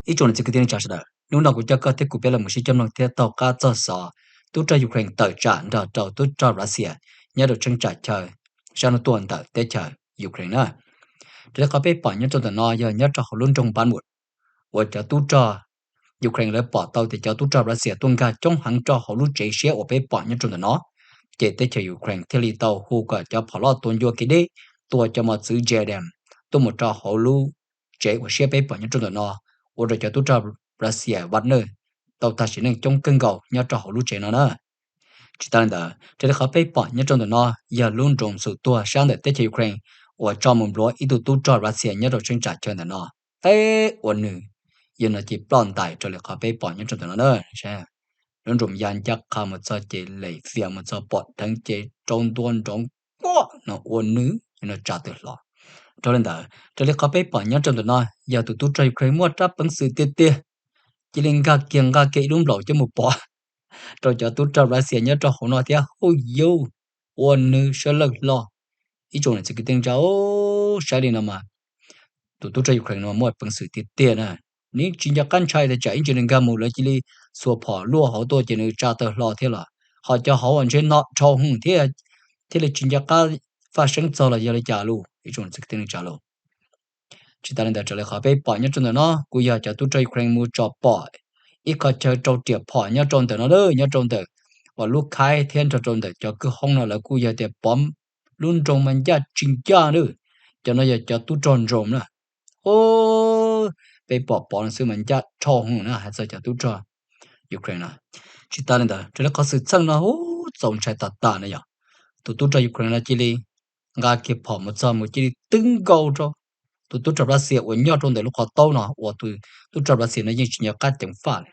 Ib tsoom niam txiv kwv tij neej tsa sawv daws, hnub no kuv coj koj thiab kuv peb los mus sib coj mloog thiab taug qab txog xov tub rog Ukraine tawm tsam nrog rau tub rog Russia nyob rau cheeb tsam chaw sab hnub tuaj ntawm teb chaws Ukraine na. Raws li qhov peb pom nyob rau ntawm no yog nyob rau hauv lub nroog Bakhmut uas cov tub rog Ukraine lawv pom tau tias cov tub rog Russia tuaj nkag coob heev rau hauv lub tsev siab uas peb pom nyob rau ntawm no, ces teb chaws Ukraine thiaj li tau hu kom cov phom loj tua ncua kev deb, tua cov mos txwv JATAMS tuaj mus rau hauv lub tsev uas siab peb pom nyob rau ntawm no, ua rau cov tub rog Russia Wagner tau tag sim neej coob kawg nkaus nyob rau hauv lub tsev no na. Tsis tas li ntawd, raws li qhov peb pom nyob rau ntawm no yog lub nroos xum tuag sab ntawm teb chaws Ukraine uas tso mus npluav ib tug tub rog Russia nyob rau cheeb tsam chaw ntawm no. Peb ua nws, yog no ces ploj ntais raws li qhov peb pom nyob rau ntawm no na. Lub nroos ya ncaj qha mus txog ces lem fias mus txog pom dheev ces rau ntua nroov quaj no ua nws, yog no tsa tawg hlo. Raws li ntawd, raws li qhov peb pom nyob rau ntawm no yog tus tub rog Ukraine muaj rab peev xwm tiag tiag, cia li nkag kiag nqa kiag ib lub nplaum coj mus pov rau cov tub rog Russia nyob rau hauv no thiab. Huj yus, ua nws sab lawj hlo. Ib tsoom niam txiv kwv tij neej tsa, saib li no mas tus tub rog Ukraine no muaj peev xwm tiag tiag na. Nws tsis nco qab ntshai tias tsam ib ntsis nws nkag mus lawv cia li xuas phom luaj hauv tuaj ces nws tsa tawg hlo thiab los, ho cov hauv ntshe no dhau hwv thiab, thiaj li tsis nco qab faj seeb txog los yog li cas lauj, ib tsoom niam txiv kwv tij neej tsa lauj. Tsis tas li ntawd, raws li qhov peb pom nyob rau ntawm no kuj yog cov tub rog Ukraine mus tsom pom ib qho chaw rau riam phom nyob rau ntawm no lawm, nyob rau ntawm uas lub khaib thiab nrog rau ntawm cov kwj hoob no lawv kuj yog tias pov lub nroos mas ncaj tsis ncaj na. Cov no yog cov tub rog drone na. Peb pom pov no xwb mas ncaj dhau hwv na, hais txog cov tub rog Ukraine no. Tsis tas li ntawd, raws li qhov xwm txheej no txaus ntshai tas tas na yog tus tub rog Ukraine no cia li nqa kiag phom mus txog mus cia li twb nkaus rau tus tub rog Russia uas nyob rau ntawm lub qhov taub no uas tus tub rog Russia no yeej tsis nco qab ceev faj li.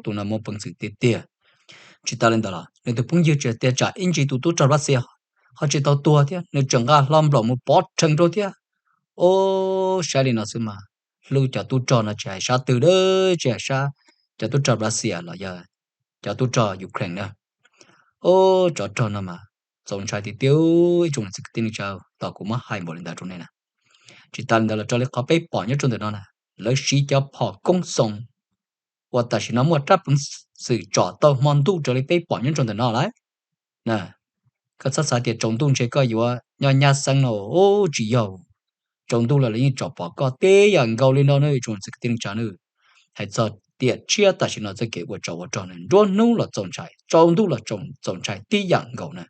Tus no muaj peev xwm tiag tiag. Tsis tas li ntawd los nws tus phooj ywg tseem tias tsam ib ntsis tus tub rog Russia ho tsis tau tuag thiab, nws tseem nqa hlo nplaum mus pov rhees rau thiab. Saib li no xwb mas hlub cov tub rog no tsis hais sab twg, tsis hais sab cov tub rog Russia los yog cov tub rog Ukraine na. Tsov rog no mas txaus ntshai tiag tiag, ib tsoom niam txiv kwv tij neej tsa, tos kuv muab hais npaum li ntawd rau nej na. Tsis tas li ntawd los raws li qhov peb pom nyob rau ntawm no na, lawv siv cov phom koob xoos uas tam sim no muaj rab peev xwm tsom tau hmo ntuj raws li peb pom nyob rau ntawm no lawm. Koj txhob xav tias tsaus ntuj ntshe koj yuav nyob nyab xeeb no, tsis yog. Tsaus ntuj los lawv yeej tsom pom koj tib yam nkaus li no nawb, ib tsoom niam txiv kwv tij neej tsa nawb. Hais txog tiam tshiab tam sim no txoj kev ua tsov ua rog no nruab hnub los txaus ntshai, tsaus ntuj los txaus ntshai tib yam nkaus na.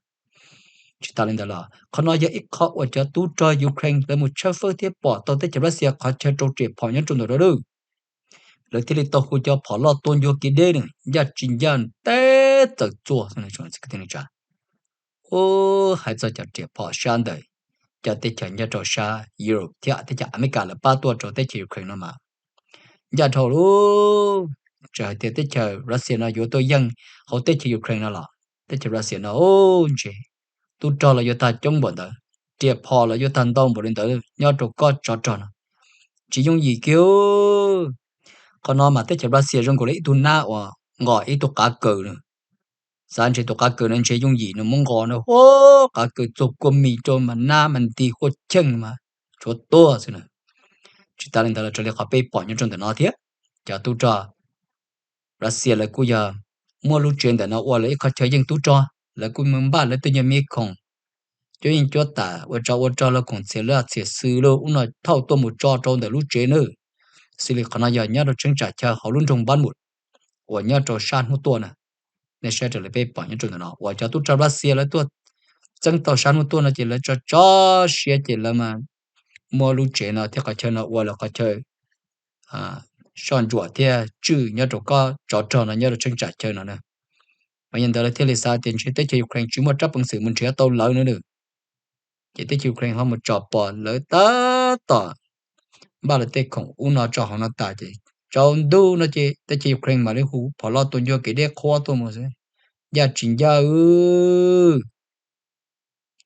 Tsis tas li ntawd los qhov no yog ib qho uas cov tub rog Ukraine lawv mus tshawb fawb thiab pom tau teb chaws Russia qhov chaw rau riam phom nyob rau ntawm no lawm. Lawv thiaj li tau hu cov phom loj tua ncua kev deb no ncaj tsis ncaj teb txawm txuag xwb na. Hais txog cov riam phom sab ntawm cov teb chaws nyob rau sab Europe thiab teb chaws America lawv pab tuaj rau teb chaws Ukraine no mas ncaj dhau lawm. Txawm hais tias teb chaws Russia no yuav tuaj yeej hauv teb chaws Ukraine no los teb chaws Russia no ntshe tub rog los yuav tag coob npaum ntawd, riam phom los yuav tag ntau npaum li ntawd nyob rau koj tsov rog no, tsis yooj yim kiag. Qhov no mas teb chaws Russia zoo nkaus li ib tug nab uas nqos ib tug qav kaws no. Xav ntshe tus qav kaws no ntshe yooj yim nws muab nqos no, huab, qav kaws txuag kua mis rau mas nab mas nti huaj cheej mas tshuav tuag xwb na. Tsis tas li ntawd los raws li qhov peb pom nyob rau ntawm no thiab, cov tub rog Russia lawv kuj yog muaj lub tsev ntawm no ua lawv ib qho chaw yeej tub rog, lawv kuj mus npaj lawv tej nyuag me khoom, cuab yeej cuab tam, ua tsov ua rog los khoom txhia laj txhia xwm los ub no thauj tuaj mus tso rau ntawm lub tsev nawb. Xws li qhov no yog nyob rau cheeb tsam chaw hauv lub nroog Bakhmut uas nyob rau sab hnub tuaj na. Nej saib raws li peb pom nyob rau ntawm no uas cov tub rog Russia lawv tuaj txeeb tau sab hnub tuaj no ces lawv tso tso siab ces lawv mas muab lub tsev no thiab qhov chaw no ua lawv qhov chaw soj ntsuam thiab tswj nyob rau koj tsov rog no nyob rau cheeb tsam chaw no na. Mas yog ntawd lawv thiaj li xav tias ntshe teb chaws Ukraine tsis muaj rab peev xwm mus nrhiav tau lawv no na. Ces teb chaws Ukraine ho mus tsom pom lawv tab tom npaj lawv tej khoom ub no tso hauv no tas ces tsaus ntuj no ces teb chaws Ukraine mam li hu phom loj tua ncua kev deb qhuab tuaj mus xwb. Ncaj tsis ncaj,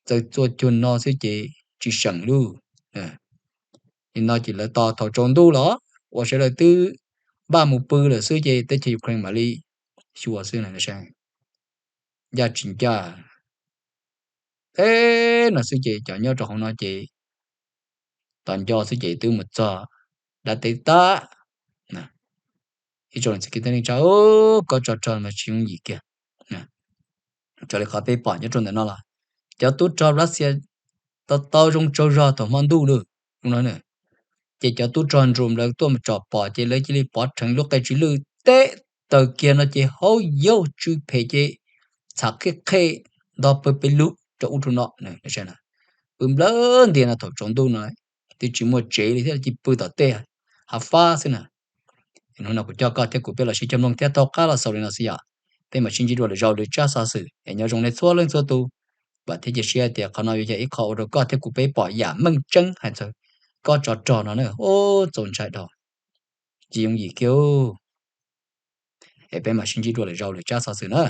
txawm txuas cuag no xwb ces tsis seem lub. Li no ces lawv tos thaum tsaus ntuj los ua sawv daws twb npaj mus pw lawm xwb ces teb chaws Ukraine mam li xyuas xwb na. Ncaj tsis ncaj, e, no xwb ces cov nyob rau hauv no ces tos nco xwb ces twb mus txog dab teb tag. Ib tsoom niam txiv kwv tij neej tsa, koj tso rog mas tsis yooj yim kiag. Raws li qhov peb pom nyob rau ntawm no los cov tub rog Russia tau tau zoo tsaug zog thaum hmo ntuj lawm no. Ces cov tub rog nrus nplawv tuaj mus tsom pom ces lawv cia li pov rheev lub qe tsw lwj teb taws kiag no ces haub yaug tsw phem ces txham qhej qhej ntog pawg pes lug rau ub rau no. Pw nplawg ntias no thaum tsaus ntuj no twb tsis muaj tsev li thiab, cia li pw tom tej hav fab xwb na. Hnub no kuv coj koj thiab kuv peb los sib cog mloog thiab taug qab los xaus li no xwb yom. Peb mam sib ntsib dua lwm zaus lwm tsab xov xwm es nyob zoo nej txhua leej txhua tus. Vam thiab cia siab tias qhov no yuav yog ib qho ua rau koj thiab kuv peb pom yam meej tseeb hais txog koj tso rog no na. Ub, txaus ntshai dhau, tsis yooj yim kiag. Es peb mam sib ntsib dua lwm zaus lwm tsab xov xwm na.